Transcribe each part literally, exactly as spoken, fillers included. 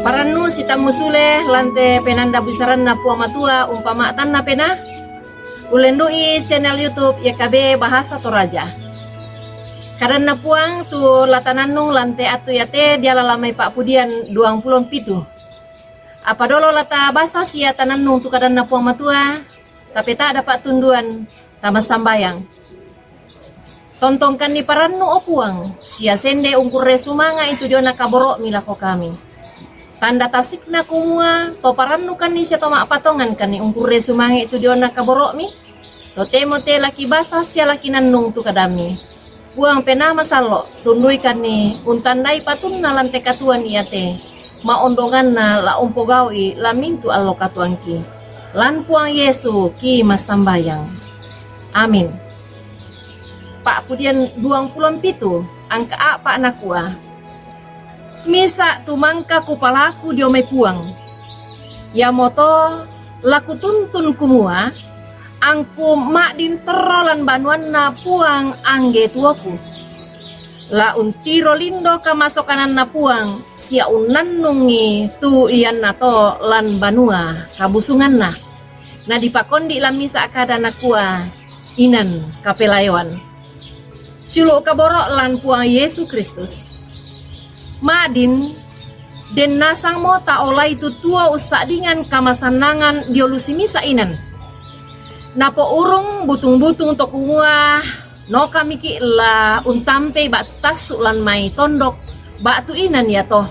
Parannu sitammu sule lante penanda bisaranna Puang Matua umpama'tanna pena. Ullendu'i channel YouTube Y K B Bahasa Toraja. Kadanna Puang tu latanannung lante attu yate diala lamai pa'pudian duang pulo pitu. Apa dolo lata basa sia tanannung tu kadanna Puang Matua, tapeta'da pa'tunduan, tama sambayang. Tontongkanni parannu, o Puang, sia sende ungkurre sumanga'i tu diona kaboro'mi lako kami. Tanda tasikna kumua to parannukanni sia to ma'patongankanni ungkurre sumanga'i tu diona kaboro'mi, totemo te laki basa sia laki nannung tu kadammi. Puang Penaa Masallo', tunduikanni untandai patunna lante katuoan iate, ma'ondonganna la umpogau'i lamintu allo katuoangki. Lan Puang Yesu ki massambayang. Amin. Pa'pudian duang pulo pitu, angka a'pa nakua, Misa' tu mangka kupalaku dio mai Puang. Iamoto la kutuntun kumua, angku ma'din torro lan banuanna Puang angge tuoku. La untiro lindo kamasokananna Puang sia unnannungi tu iannato lan banua kabusunganna. Na dipakondi' lan misa' kada nakua, inan kapelayoan. Siulu' kaboro' lan Puang Yesu Kristus. Ma'din, den nasangmo taolai tu tuo ussa'dingan kamasannangan dio lu simisa' inan. Napourung butung-butung to kumua, nokamiki' la untampei ba'tu tassu' lan mai tondok ba'tu inan iato.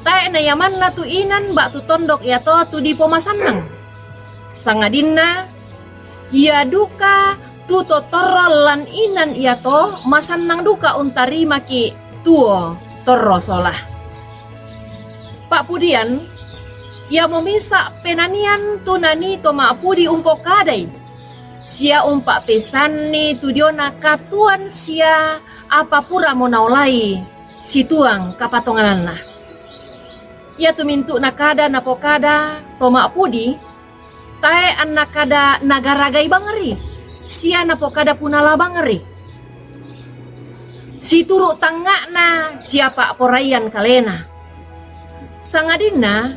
Tae' na iamanna tu inan ba'tu tondok iato tu dipomasannang. Sangadinna, ia duka tu to torro lan inan iato masannang duka untarimaki' tuo torro sola. Pa'pudian, iamo misa' penanian tu nanii to ma'pudi umpokadai, sia umpa'peissanni tu diona katuoan sia apa puramo naolai situang kapatongananna. Iatu mintu'na kada napokada to ma'pudi, tae' anna kada nagaragai bangri, sia napokada punala bangri. Situru' tangnga'na sia pa'poraian kalena. Sangadinna,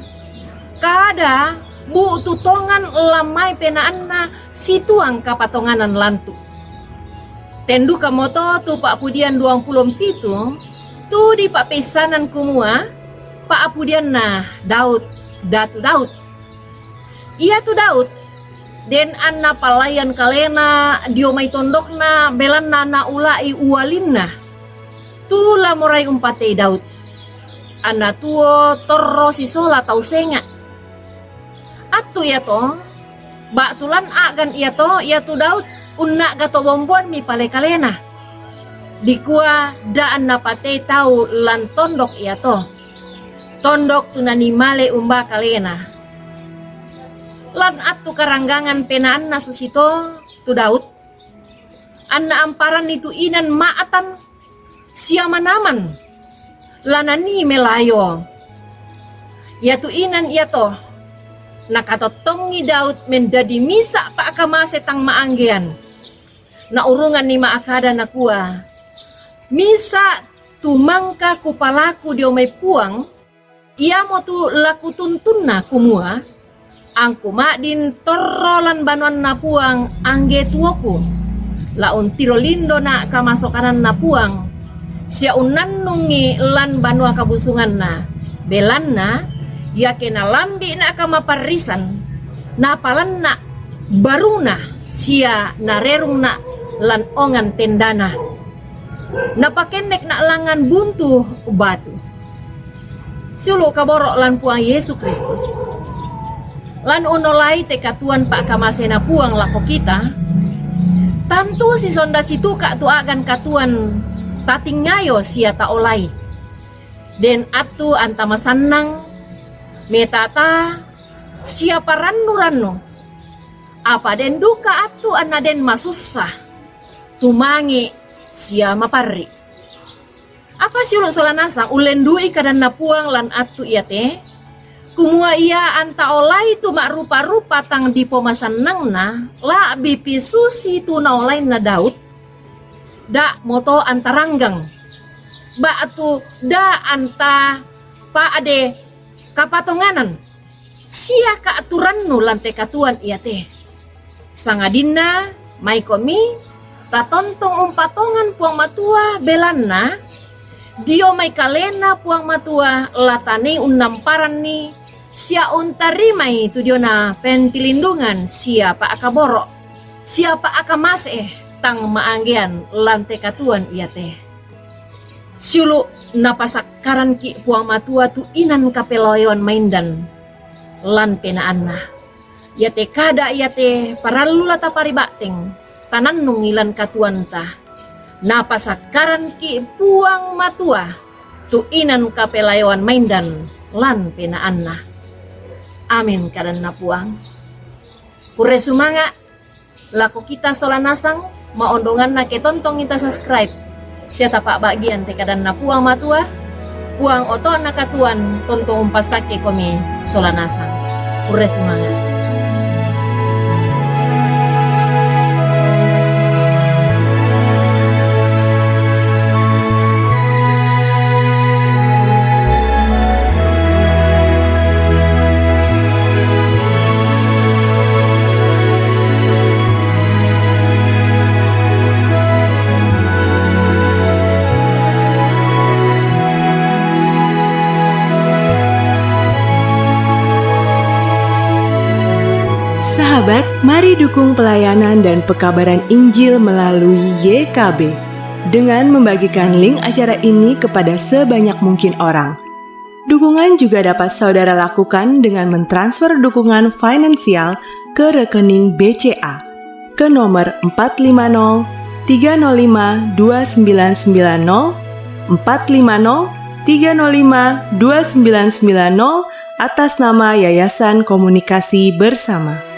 kada bu'tu tongan lan mai penaanna situang kapatonganan lantu'. Ten dukamoto tu Pa'pudian duang pulo pitu, tu dipa'peissanan kumua, pa'pudianna Daud, Datu Daud. Iatu Daud, den anna pallaian kalena dio mai tondokna, belanna naula'i ualinna. Tu la morai umpatei Daud. Anna tuo torro sisola tau senga'. Attu iato, ba'tu lan a'gan iato, iatu Daud unna'ga to bomboanmi pale kalena. Dikua da'an napatei tau lan tondok iato. Tondok tu nanii male umbaa kalena. Lan attu karanggangan penaanna susito tu Daud, anna amparanni tu inan ma'tan sia manaman, la nanii melayo. Iatu inan iato nakatottongi Daud mendadi misa' pa'kamase tang ma'anggean. Naurunganni ma'kada nakua, misa' tu mangka kupalaku dio mai Puang, iamotu la kutuntunna kumua, angku ma'din torro lan banuanna Puang angge tuoku, la untiro lindona' kamasokananna Puang, sia unnannungi lan banua kabusunganna, belanna iake nalambi'na' kamaparrisan, napalanna' barungna sia narerungna' lan ongan tendana. Napakennekna' langngan buntu batu. Siulu' kaboro' lan Puang Yesu Kristus. Lan unolai te katuoan pa'kamasena Puang lako kita, tantu sisonda situka' tu a'gan katuoan tatingayo sia taolai. Den attu anta masannang, metata, sia parannu-rannu. Apa den duka attu anna den masussa, tumangi' sia maparri'. Apa siulu' sola nasang ullendu'i kadanna Puang lan attu iate, kumua ia anta olai tu ma'rupa-rupa tang dipomasannangna, la'bipi susi tu naolainna Daud? Da'moto anta ranggang, ba'tu da' anta pa'de Kapatonganan, sia kaaturannu lan te katuoan iate. Sangadinna maikomi tatontong umpatongan Puang Matua, belanna dio mai kalena Puang Matua la tanei unnamparanni sia untarimai tu diona pentilindungan sia pa'kaboro', sia pa'kamase tang maanggean lan te katuoan iate. Siulu' napasakkaranki' Puang Matua tu inan kapelayoan maindan lan penaanna. Iate kada iate parallu la tapariba'teng, tanannungi lan katuoanta. Napasakkaranki' Puang Matua tu inan kapelayoan maindan lan penaanna. Amin, kadanna Puang. Kurre sumanga' lako kita sola nasang, ma'ondonganna ke tontong ita subscribe sia tapa'ba'gian te kadanna Puang Matua. Puang oto'na katuoan tontong umpasakkekomi sola nasang. Kurre sumanga'. Sahabat, mari dukung pelayanan dan pekabaran Injil melalui Y K B dengan membagikan link acara ini kepada sebanyak mungkin orang. Dukungan juga dapat saudara lakukan dengan mentransfer dukungan finansial ke rekening B C A ke nomor empat lima nol tiga nol lima dua sembilan sembilan nol, empat lima nol tiga nol lima dua sembilan sembilan nol, atas nama Yayasan Komunikasi Bersama.